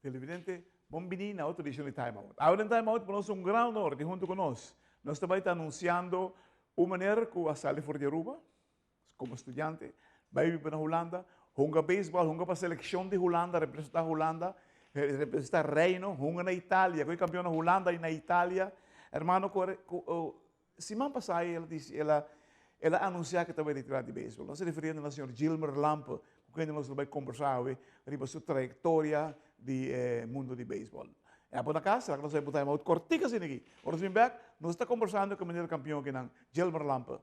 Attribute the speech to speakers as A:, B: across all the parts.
A: Televidente, bon bini na otro edicion di Time Out. Awe den Time Out pa nos un gran honor di hunto cu nos. Nos ta bay ta anunciando un meneer cu a sali for di Aruba como studiante, bay biba na Hulanda, hunga baseball, hunga pa seleccion di Hulanda, representa Hulanda, representa Reino, hunga na Italia, cu e campeon na Hulanda y na Italia. Hermano, cu Siman pasá el a disi, el a el a anunsiá ku e ta bai retirá di beisbòl. Nos ta refiriendo na señor Gilmer Lampe, ku kende nos lo bai kombersá awe riba su trayektoria di e mundu di beisbòl. E abo na kas, será ku nos bai bota time-out kòrtiku asina aki? Ora nos bin bèk, nos ta kombersando ku e meneer kampion akinan, Gilmer Lampe.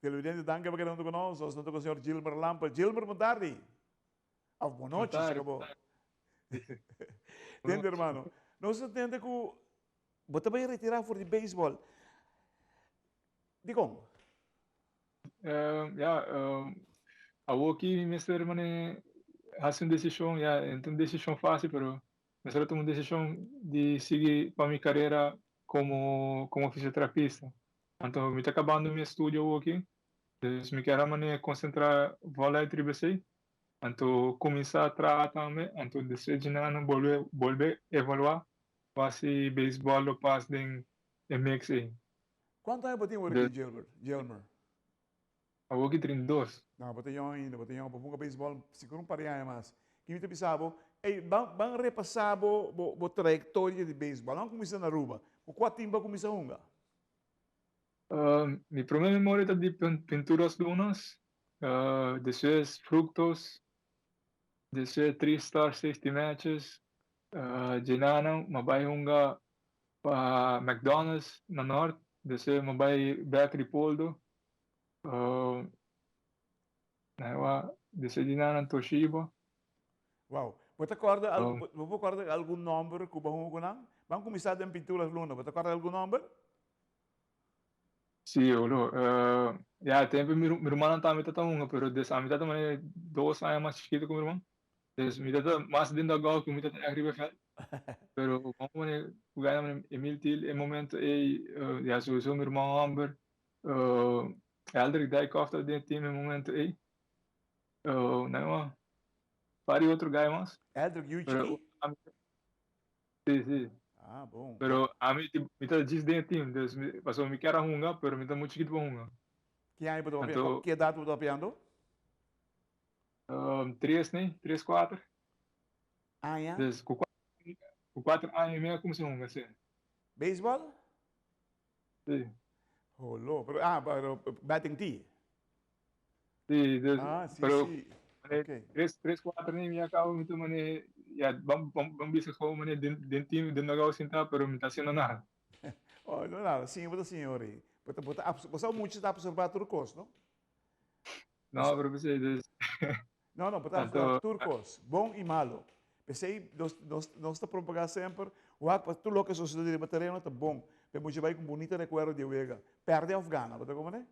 A: Televidente, danki pa keda huntu ku nos. Nos ta ku señor Gilmer Lampe. Gilmer, bon tardi. Of bon nochi, si kabo. Tende, hermano. Nos ta tende ku bo ta bai retirá for di beisbòl. Dikon?
B: Ya, awoki mi mester mane hasi un desishon, ya, no ta un desishon fásil, pero mester a tuma un desishon di sigui pa mi karera komo komo fisioterapista. Anto mi ta kabando mi estudio awoki, dus mi kier a mane konsentrá vòleit riba esei, anto kuminsá traha tambe, anto despues di nan bolbe bolbe evaluá wak si beisbòl lo pas den e mix ei.
A: Kuantu aña bo tin awor aki, Gilbert, Gilmer?
B: Awor ki 32.
A: No, bo ta yòn ainda, bo ta yòn. Bo hunga beisbòl sigur un par di aña mas. Ki mi ta bisa bo, ey, ban, ban repasá bo, bo, bo trayektoria di beisbòl. Ban kuminsá na Aruba. Ku kua tim bo a kuminsá hunga?
B: Mi promé memoria ta di Pinturas Lunas, despues Fructos, despues Three Star Safety Matches, djenana mi a bai hunga pa McDonald's na Nort, despues mi a bai bek Ripoldo, despues di nan Toshiba.
A: Wow. Bo ta corda, bo por corda algun nomber cu bo a hunga cu nan? Ban cuminsa den Pinturas Luna, bo ta corda algun nomber?
B: Sí, olo. Ya, tempo mi mi rumannan tambe ta ta hunga, pero des ami ta ta manera dos aña mas chikito ku mi ruman. Des mi ta ta mas den dugout ku mi ta ta ègt riba e vèlt. Pero como manera ku gana manera Emil Thiel e momento ei, ya souiso mi ruman hòmber, Eldrick Dijkhoff ta den e team e momento ei. Nan a par di otro guy mas.
A: Eldrick yu chikí?
B: Sí, sí.
A: Ah, bon.
B: Pero ami mi ta djis den e team, dus mi, pasobra mi kier a hunga, pero mi ta mucho chikito pa hunga.
A: Ki aña bo ta papia? Anto, Ki edat bo ta papiando?
B: Tres, ne? Tres, kuater.
A: Aña?
B: Dus ku kuater, ku kuater aña mi a kuminsá hunga, sí.
A: Beisbòl?
B: Sí.
A: Holo, pero ah, pero batting tee?
B: Sí, dus,
A: Ah, sí,
B: pero
A: sí.
B: mane
A: Ok.
B: tres, tres, kuater ni mi a kaba mi ta mane, ya, ban, ban, ban bisa gewoon mane den, den team, den dugout sintá, pero mi ta haciendo nada.
A: Oh, no nada, siña bo ta siña ora ei. Bo ta, bo ta absor, bo sa mucha ta absorbá tur kos, no?
B: No, pero p'esei, dus.
A: No, no, bo ta tur kos, bon i malo. P'esei nos, nos, nos ta propagá semper, wak pa tur loke sosodé riba tereno ta bon, p'e mucha bai ku un bunita rekuerdo di e wega. Pèrdè òf gana, bo ta komprendé?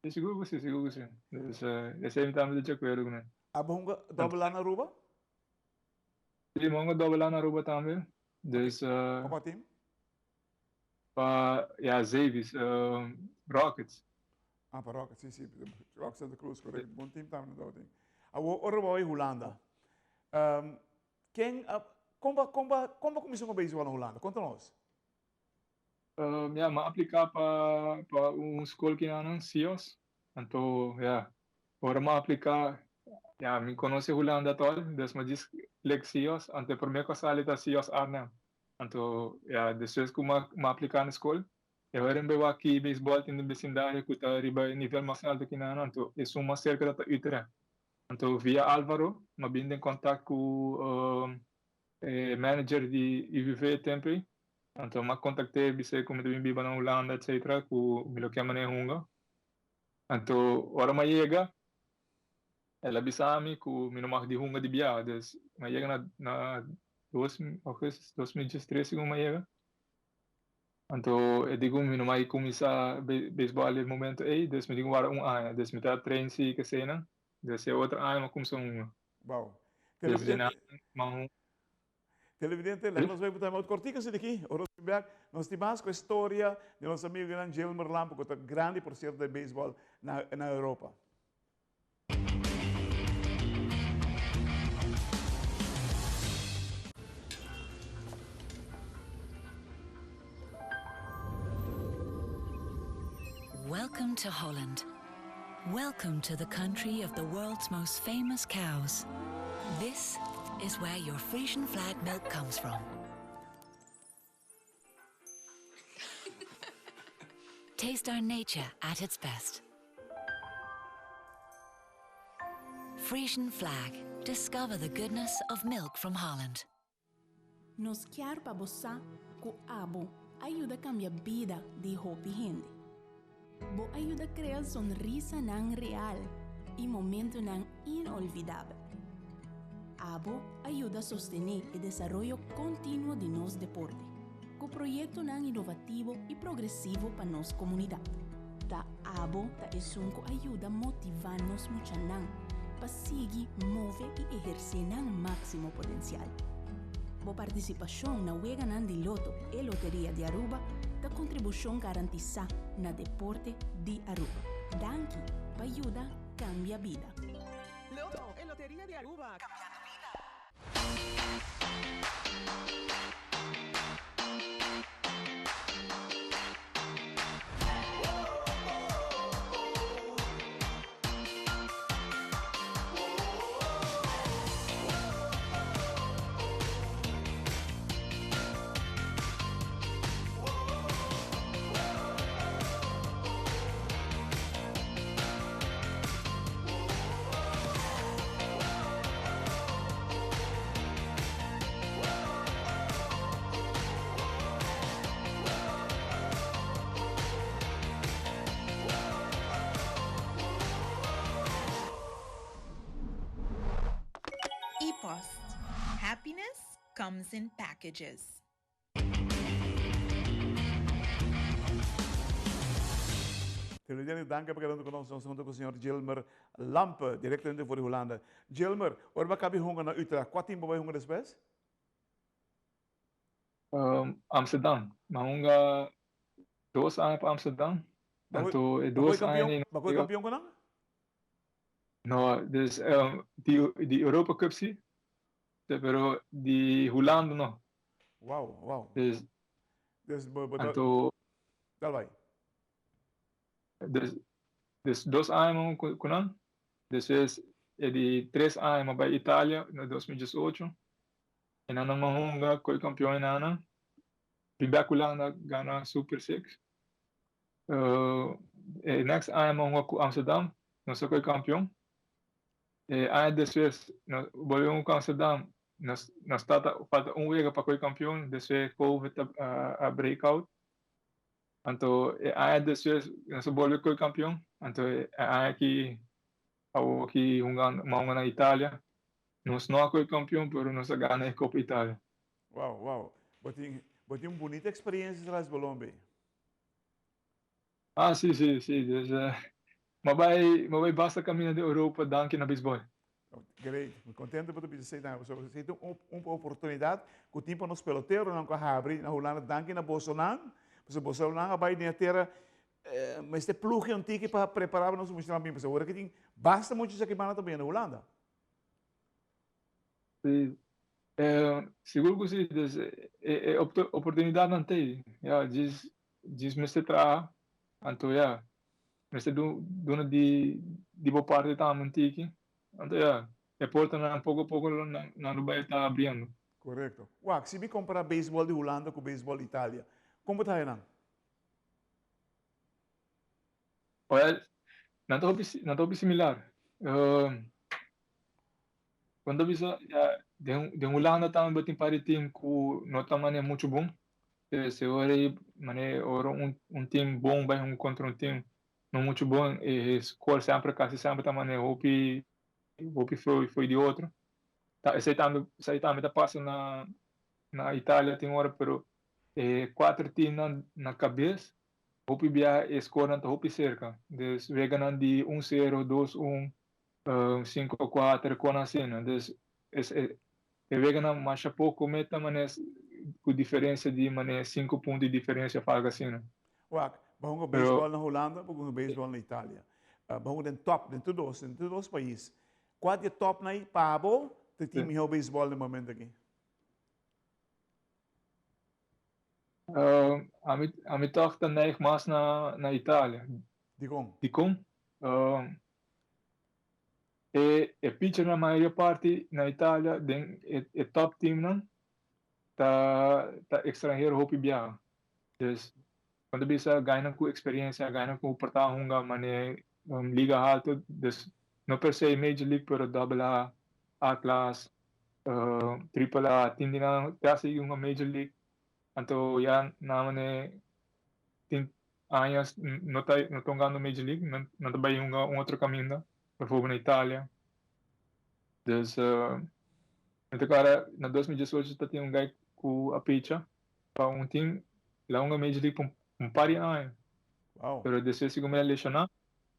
B: Sí, sigur ku sí, sigur ku sí. Dus, esei mi tambe ta di akuerdo kuné.
A: Abo hunga dòbel A na Aruba?
B: Sí, mi hunga dòbel A na Aruba tambe. Dus,
A: Pa kua tim?
B: Pa, ya, Zeevis, Rockets.
A: Ah, pa Rockets, sí, sí. Rockets Santa Cruz, correcto. Bon team tambe nan tabatin. Awor, ora bo a bai Hulanda, um, ken a, kon ba, kon ba, kon ba kuminsá ku beisbòl na Hulanda? Konta nos.
B: Um, ya, mi a apliká pa, pa un skol kinan, CIOS. Anto, ya, ora mi a apliká, ya, mi konosé Hulanda tòg, dus mi a djis lek CIOS. Anto e promé ku a sali ta CIOS Arnhem. Anto, ya, despues ku mi a apliká na skol, e ora mi bai wak ki beisbòl tin den besindario ku ta riba e nivel mas altu ki nan, anto esun mas serka ta ta Utrecht. Anto via Alvaro mi a bin den kontakt ku e manager di UVV e tempu ei. Anto mi a kontakt'é bis'é ku mi ta bin biba na Hulanda etcetera ku mi lo ke manera hunga. Anto ora mi a yega el a bisa mi ku mi no mag di hunga di biaha, dus mi a yega na na dos augustus 2013 segun mi a yega. Anto e di ku mi no mag kuminsá beisbòl e momento ei, dus mi tin ku wara un aña. Dus mi ta train si keseinan, dus e otro aña mi a kuminsá hunga.
A: Wow.
B: Dus den aña mi a hunga.
A: Televidente, laga nos bai pa time out kortiko asina aki. Ora nos bin bek, nos tin mas ku e storia di nos amigonan Gilmer Lampe ku ta grandi por sierto den beisbòl na na Europa.
C: Welcome to Holland. Welcome to the country of the world's most famous cows. This is where your Frisian flag milk comes from. Taste our nature at its best. Frisian flag. Discover the goodness of milk from Holland.
D: Nos kier pa bo sa ku abo a yuda kambia bida di hopi hende. Bo a yuda krea sonrisanan real i momentunan inolvidabel. Abo a yuda sostené e desaroyo kontinuo di nos deporte, ku proyektonan inovativo i progresivo pa nos komunidat. Ta abo ta esun ku a yuda motivá nos muchanan pa sigui move i ehersé nan máksimo potensial. Bo partisipashon na Weganan di Loto e Loteria di Aruba ta kontribushon garantisá na deporte di Aruba. Danki pa yuda kambia bida.
E: Loto e Loteria di Aruba, cambiando bida.
F: E-post, Happiness comes in packages.
A: Televidente, danki pa keda huntu ku nos. Nos ta huntu ku señor Gilmer Lampe, direktamente for di Hulanda. Gilmer, ora bo a kabi hunga na Utrecht, kua tim bo bai hunga despues?
B: Amsterdam. Mi a hunga dos aña pa Amsterdam. Anto e dos aña ei.
A: Bo a koe kampion ku nan?
B: No, dus di Europa Cup si, pero di Hulanda no.
A: Wow, wow.
B: Dus,
A: Dus bo bo ta
B: anto
A: dal bai.
B: Dus, dus dos aña mi ku ku nan. Despues e di tres aña mi a bai Italia na 2018. E nan nan a hunga ku e kampion e nan nan. Bin bek Hulanda gana Super Six. E next aña mi a hunga ku Amsterdam, nos a ku e kampion. E aña despues nos bolbe hunga ku Amsterdam, nos nos tata falta un wega pa koe kampion, despues covid a break out. Anto e aña despues nos a bolbe koe kampion, anto e aña aki Awor aki hungando, m'a hunga na Italia. Nos no a koe kampion, pero nos a gana e Copa Italia.
A: Wow, wow. Bo tin, bo tin un bunita experiencia tras bolon be.
B: Ah, si, si, si. Dus, m'a bai, m'a bai basta camina den Europa danki na beisbol.
A: Great. Mi contento pa ta bisa esei tambe, pasobra esei ta un, un oportunidad cu tin pa nos peloteronan cu a habri na Hulanda. Danki na bosonan, pasobra bosonan a bai den e tera, mester plugi un tiki pa prepara pa nos muchanan bin, pasobra ora ki tin basta mucha esaki banda ta bin na Hulanda.
B: Si, sigur cu si, dus e oportunidadnan t'ey, ya, djis, djis mester traha, anto ya, mester duna di di bo parti tambe un tiki, anto ya, e portanan poco poco nan lo bay ta abriendo.
A: Corecto. Wak, si mi compara beisbol di Hulanda cu beisbol di Italia, con bo ta haya nan?
B: Well, nan ta hopi, nan ta hopi similar. Cuando ta bisa, ya, den, den Hulanda tambe bo tin par di team cu no ta mane mucho bon. Se ora ei mane ora un, un team bon bai hunga contra un team no mucho bon, e score semper, casi semper ta mane hopi, hopi foi, foi di otro. Ta, esei tambe, esei tambe ta pasa na, na Italia tin ora, pero e cuater teamnan na cabes Hopi biaha e scorenan ta hopi cerca. Dus weganan di un sero, dos un, cinco cuater, con asina. Dus es e weganan masha poco meta manes cu diferencia di manes cinco punto di diferencia of algo asina.
A: Wak, bo hunga baseball na Hulanda, bo hunga baseball na Italia. Bo hunga den top, den tur dos, den tur dos pais. Cua di e topnan ei pa bo ta tin miho baseball den momento aki?
B: Ami, ami tòg ta neig mas na, na Italia.
A: Dikon?
B: Dikon? E, e pitchernan mayoria parti na Italia den e, e top teamnan ta, ta ekstranhero hopi biaha. Dus, bo ta bisa gainan ku eksperensia, gainan ku por ta hunga mane liga haltu, dus no per se Major League pero Double A, A klas, Triple A, tin di nan te a sigui hunga Major League, anto ya nan mane tin añas no ta no ta hungando Major League, nan nan ta bai hunga un otro caminda, bijvoorbeeld na Italia. Dus mi ta kòrda na 2018 ta tin un guy ku a picha pa un team, el a hunga Major League pa un par di aña.
A: Wow.
B: Pero despues si ku el a lesiona,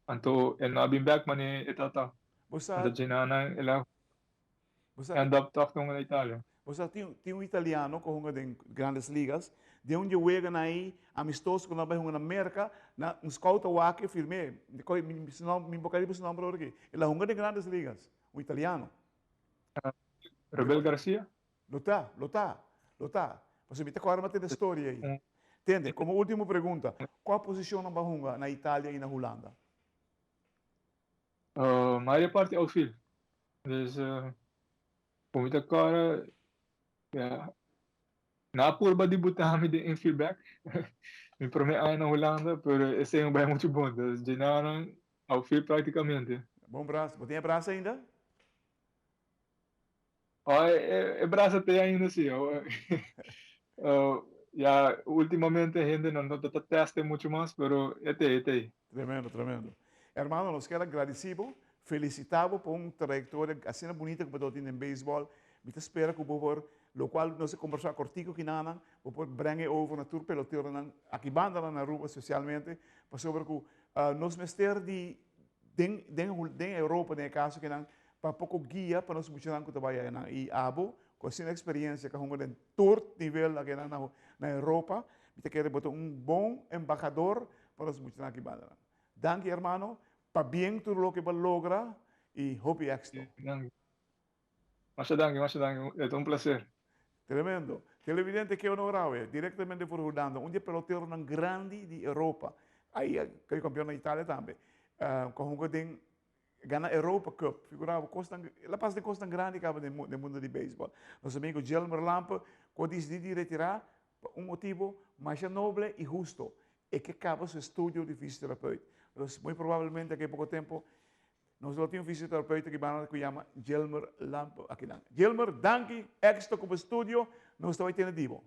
B: anto el no a bin bek mane e tata.
A: Bo sa.
B: Anto dje nan el a
A: Bo sa.
B: End up tòg ta hunga na Italia.
A: Bo sa tin tin un italiano ku a hunga den Grandes Ligas, den un dje weganan ei amistoso ku nan bai hunga na Merka, na un scout a wak e firm'é, mi kohe mi su nòmber mi boka riba su nòmber ora aki, el a hunga den Grandes Ligas, un italiano.
B: Robel Garcia?
A: Lo ta, lo ta, lo ta. Pasobra mi ta kòrda mi a tende e storia ei. Tende, komo último pregunta, kua posishon nan bai hunga na Italia i na Hulanda?
B: Mayoria parti outfield. Dus ku mi ta kòrda ya nan a purba di buta mi den infield back mi prome aña na Hulanda pero esei no bai muchu bon dus dje nan outfield praktikamente.
A: Bon brasa. Bo tin e brasa ainda?
B: Oh e brasa t'ei ainda si. Ya ultimamente hende no ta teste muchu mas pero e t'ei e t'ei.
A: Tremendo, tremendo. Hermano, nos kier a gradeci bo, felicita bo pa un trayectoria asina bunita cu bo ta tin den baseball. Mi ta spera cu bo por, locual nos a conversa cortico kinanan, bo por bring e over na tur peloteronan aki bandanan na Aruba especialmente, pasobra cu nos mester di den den den Europa den e caso kinan pa poco guia pa nos muchanan cu ta bay ayanan. Y abo cu asina experiencia cu a hunga den tur nivel akinan na na Europa, mi ta kere bo ta un bon embahador pa nos muchanan aki bandanan. Danki hermano, pabien tur loke bo a logra y hopi exito.
B: Danki. Masha danki, masha danki. E ta un placer.
A: Tremendo. Televidente ke honor awe, directamente for Hulanda, un di e peloteronan grandi di Europa, ai a kai campeon na Italia tambe, cu a hunga den gana Europa Cup, figura bo, cosnan, el a pasa den cosnan grandi caba den den mundo di baseball. Nos amigo Jelmer Lampe cu a dicidi di retira pa un motibo masha noble y husto, e ke caba su estudio di fisioterapeut. Entonces, muy probablemente aki poco tempo Nos lo tin un fisioterapeuta ki banda ku yama Jelmer Lampe akinan. Jelmer, danki, éxito ku bo estudio, nos ta bai tene di bo.